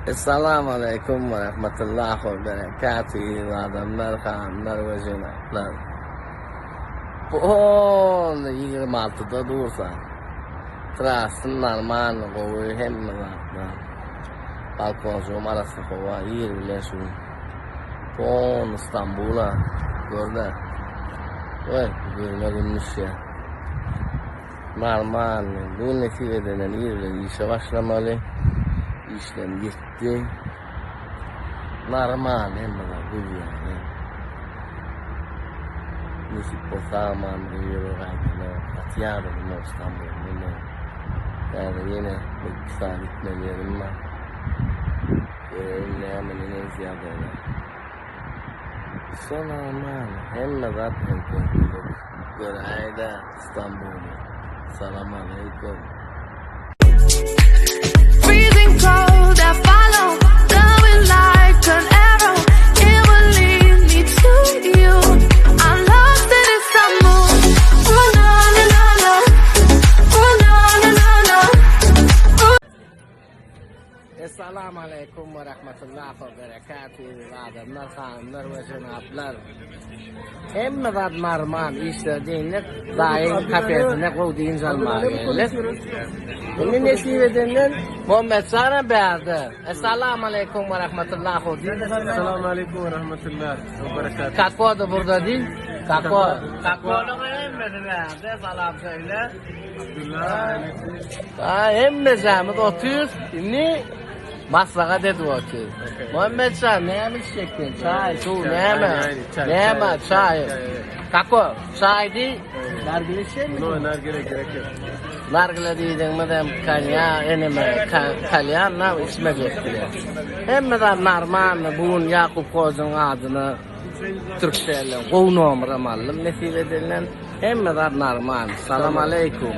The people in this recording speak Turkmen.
Essalamu aleýkum we rahmetullahi we berekatuh eziz adamlar, hanymlar we jenaplar. Polny 26-da dursa. Trasy normal, gowy hemme zatlar. Balkonjygym arassa howa, ir bilen şu gün. Polny Stambula görde. Goý, gözüme gün düşýär. Normalny. Bu gün nesip edenden ir bilen işe başlamaly. Işlem ýetdi. Normal hemme zat gül ýaly. Nesip bolsa aman öýe bir gaýdanok. Gaty ýadadym o Stambulda men. Häzir ýene bir iki saat gitmeli ýerim bar. Göreýin näme neneňsi ýagdaýlar. Şo normal. Hemme zat erkinlik. Göräýdä. Istanbuly. Salam aleýkum. Freezing cold, I follow the wind like an arrow. It will lead me to you. I'm lost in Istanbul. Ooh na na na na. Ooh na na na na. Ooh. Essalamu aleýkum we rahmetullahi we berekatuh eziz adamlar, hanymlar we jenaplar. Hemme zat normal işler diýinlik, daýyň kafesinde gowy dynç almaga geldik. Indi nesip edenden Muhammet janam bärde. Essalamu aleýkum we rahmetullahi we Essalamu aleýkum we rahmetullahi we berekatuh. Kako da burada diý. Kako. Kakonyň hemmesi bärde salam söýle. Ha, hemmejämiz otyrys. Indi maslahat edip otyrys. Muhammetjan, näme içjeksin? Çaý, suw, näme? Näme, çaý. Kako, çaý diý. Nargile içeýinmi? No, nargile gerek ýok. Nargile diýdiňmizem konýa, eneme, kalýan na içmejek bile. Hemme zat normalny. Bu gün Ýakup Hojaň adyna Türkcellden gowy nomeram aldym nesip edenden. Hemme zat normal. Salam aleýkum.